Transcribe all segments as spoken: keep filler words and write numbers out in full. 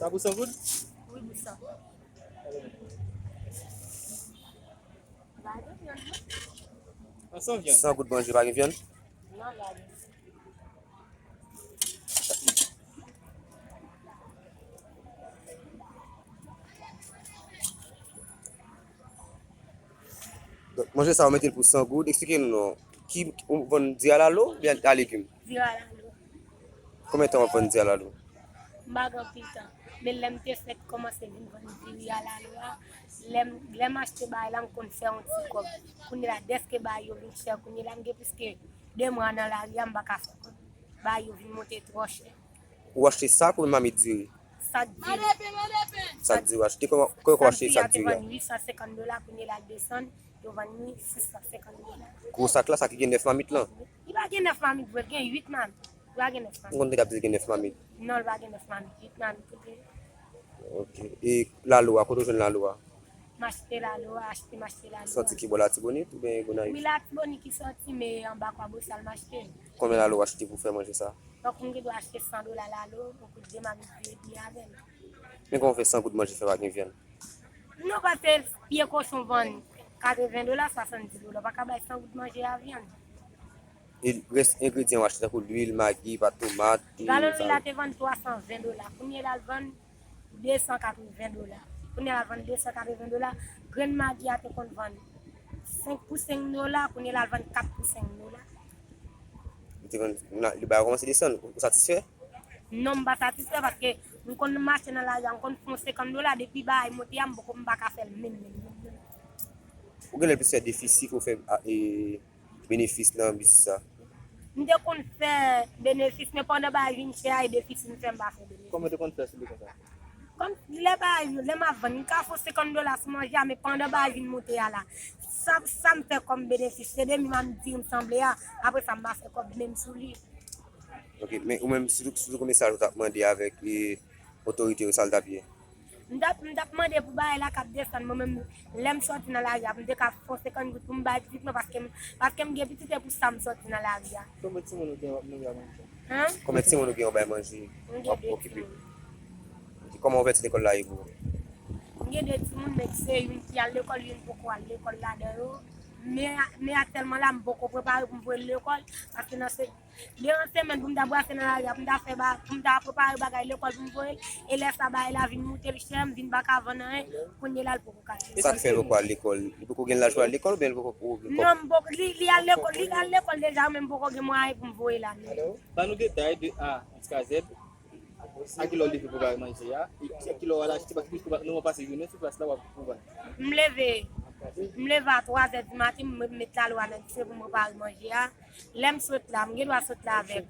Sa pou san goud? Wi, pou san. Pa gen vyann, non? An san vyann? San goud manje, pa gen vyann? Non, pa gen. Donk, manje sa, ou mete l pou san goud. Eksplike nou non. Ki, ou vann diri a lalo oubyen a legim? Diri a lalo. Konbyen tan w ap vann diri a lalo? M pa gen anpil tan. Men lè m te fèk kòmanse vin vann diri a lalo a, lè m, lè m achte bagay la, m konn fè yon ti kòb. Kounye la, dèske bagay yo vin chè, kounye la, m gen plis ke de mwa nan lari a, m pa ka fè kòb. Bagay yo vin monte twò chè. Ou achte sak oubyen mamit diri? Sak diri. Sak diri ou achte. Kòman, kòman ou achte sak diri a? Sak diri a te vann uit san senkant dola, kounye la l desann, yo vann li sis san senkant dola. Gwo sak la, sa ki gen nèf mamit lan? Li pa gen nèf mamit vre, l gen uit mamit. Li pa gen nèf mamit. M konn te ap di l gen nèf mamit. Non, li pa gen nèf mamit, uit mamit li gen. Ok. E lalo a, kote w jwenn lalo a? M achte lalo a, achte, m achte lalo a. Sòti ki bò, Latibonit oubyen Gonayiv? Wi, Latibonit ki sòti, men anba Kwabosal m achte. Konbyen lalo w achte pou fè manje sa? Donk, m gen dwa achte san dola lalo, pou kout de mamit vye byen avè l. Men kòman w fè san goud manje fè pa gen vyann? Non, paske pye kochon vann katreven dola, swasanndiz dola. Ou pa ka bay san goud manje a vyann. E rès engredyan w achte, tankou lwil, magi, pat tomat, e... Galon lwil la te vann twa san ven dola. Kounye la, l vann de san katreven dola. Kounye la, l vann de san katreven dola. Grenn magi a te konn vann senk pou senk dola. Kounye la, l vann kat pou senk dola. Li te vann, li bay kòmanse desann. Ou, ou satisfè? Non, m pa satisfè paske m konn mache nan lari a, m konn fè yon senkant dola. Depi bagay monte a, m poko, m pa ka fè l menm, menm, menm, menm. Ou genlè plis fè defisi ke w fè, a, e, benefis nan biznis sa? M te konn fè benefis, men pandan bagay vin chè a, e defisi m fè, m pa fè benefis. Kòman w te konn fè sou li konsa? Kòm lè bagay yo, lè m ap vann, m ka fè senkant dola sou manje a, men pandan bagay vin monte a la, sa, sa m fè kòm benefis, se de mil mamit diri m sanble a, apre sa m pa fè kòb menm sou li. Ok, men ou menm, sitou, sitou konbyen sa ou t ap mande avèk, e, otorite yo, sa l t ap ye? M t ap, m t ap mande pou bagay la k ap desann, mwen menm, lè m sòti nan lari a, pou m te ka fè senkant goud pou m bay pitit mwen, paske m, paske m gen pitit, e pou sa m sòti nan lari a. Konbyen timoun ou gen w ap nouri a manje? Hein? Konbyen timoun ou gen w bay manje? M gen de timoun. Kòman ouvèti lekòl la ye pou ou? M gen de timoun, men se youn ki al lekòl, youn poko al lekòl ladan yo. Men, men aktyèlman la, m poko prepare pou m voye l lekòl, paske nan se, de yon semèn pou m ta brase nan lari a, pou m ta fè ba, pou m ta prepare bagay lekòl pou m voye l, e lè sa bagay la vin moute l chè, m vin pa ka vann anyen, kounye la l poko ka. Sa k fè l poko al lekòl? Li poko gen laj pou al lekòl oubyen li poko, poko gen kòb? Non, m poko, li, li al lekòl, li al lekòl deja, men m poko gen mwayen pou m voye l ale. Ba nou detay de A jiska Z. A kilè w leve prepare manje a? E ki, kilè w al achte? Paske nou wè w pase jounen sou plas la w ap vann. M leve, m leve a twa zè di maten, m met lalo a nan dife pou m prepare manje a. Lè m sot la, m gen dwa sot la avèk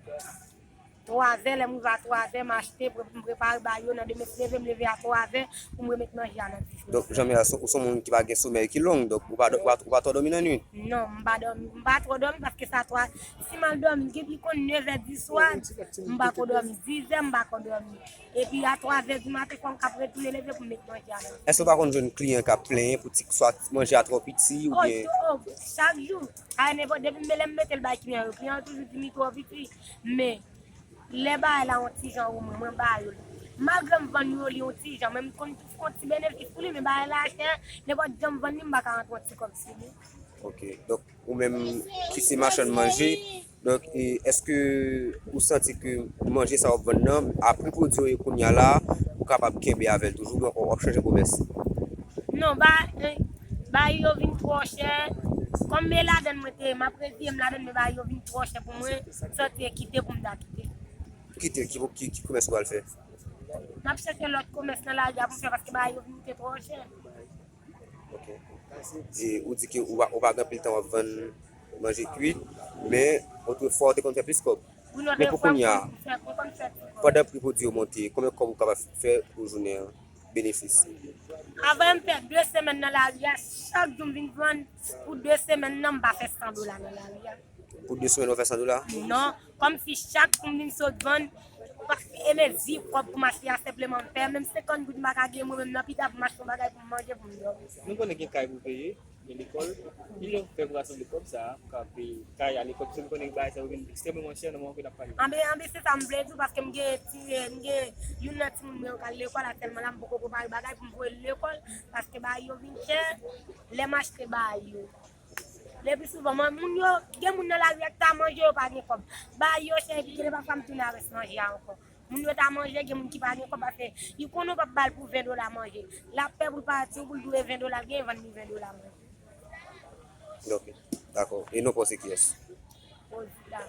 twa zè, lè m rive a twa zè, m achte, pre-, m prepare bagay yo, nan demen m leve, m leve a twa zè pou m remet manje a nan dife. Donk, Janmila, ou se yon moun ki pa gen somèy ki long, donk ou pa, ou pa, ou pa twò dòmi nan nuit? Non, m pa dòmi, m pa twò dòmi paske sa twa, si m al dòmi, depi konn nevè di swa, m pa ko dòmi, dizè, m pa ko dòmi. Epi a twazè di maten, fò m kab retounen leve pou m met manje a nan. Èske ou pa konn jwenn kliyan k ap plenyen pou ti, swa manje a twò piti oubyen? Oh, chak jou. A nenpòt, depi m, lè m mete l bay kliyan yo, kliyan yo toujou di m li twò piti. Men, lè bagay la yon ti jan ou mwen, mwen ba yo li. Malgre m vann yo li yon ti jan, men m konn tou fè yon ti benefis pou li, men bagay la chè, nenpòt jan m vann li, m pa ka rantre yon ti kòb sou li. Ok. Donk, ou menm ki se machann manje, donk, e, èske ou santi ke manje sa w ap vann nan, a pri pwodui yo ye kounye a la, ou kapab kenbe avè l toujou, oubyen w ap chanje komès? Non, ba, e, bagay yo vin twò chè. Kòm e ladann mwen te ye, m ap reziye m ladann, men bagay yo vin twò chè pou mwen, m santi e kite pou m ta kite. Kite, ki, ki, ki komès ou pral fè? M ap chèche lòt komès nan lari a pou m fè, paske bagay yo vin te twò chè. Ok. E ou di ke ou pa, ou pa gen anpil tan w ap vann manje kwit, men otrefwa ou te konn fè plis kòb. Men pou kounye a, pandan pri pwodui yo monte, konbyen kòb ou kapab fè pou jounen an, benefis? Avan m fè de semèn nan lari a, chak jou m vin vann pou de semèn nan, m pa fè san dola nan lari a. Pou de semèn ou fè san dola? Non, kòmsi chak kou m vin sot vann, paske e mezi kòb pou m achte a senpleman m pè, menm senkant goud m pa ka gen mwen menm nan pita pou m achte yon bagay pou m manje pou m dòmi. Nou konnen gen kay pou peye. Lekòl, ki jan w fè pou rasanble kòb sa a pou ka peye kay a lekòl, paske m konnen bagay sa yo vin ekstrèmeman chè nan moman ke n ap pale. Anben, anben, se sa m vle di w, paske m gen ti, m gen youn nan timoun mwen yo k al lekòl aktyèlman la, m poko prepare bagay pou m voye l lekòl, paske bagay yo vin chè, lè m achte bagay yo. Lepi souvan, mwen, moun yo, gen moun nan lari a ki ta manje, yo pa gen kòb. Bagay yo chè, epi gen lè pafwa m tounen avè manje a ankò. Moun yo ta manje, gen moun ki pa gen kòb, paske li konnen w p ap ba l pou ven dola manje. L ap pè pou l pati, pou l dwe ven dola, l gen vann li ven dola manje. Ok, dakò. E non pa w se kiyès? Ozida.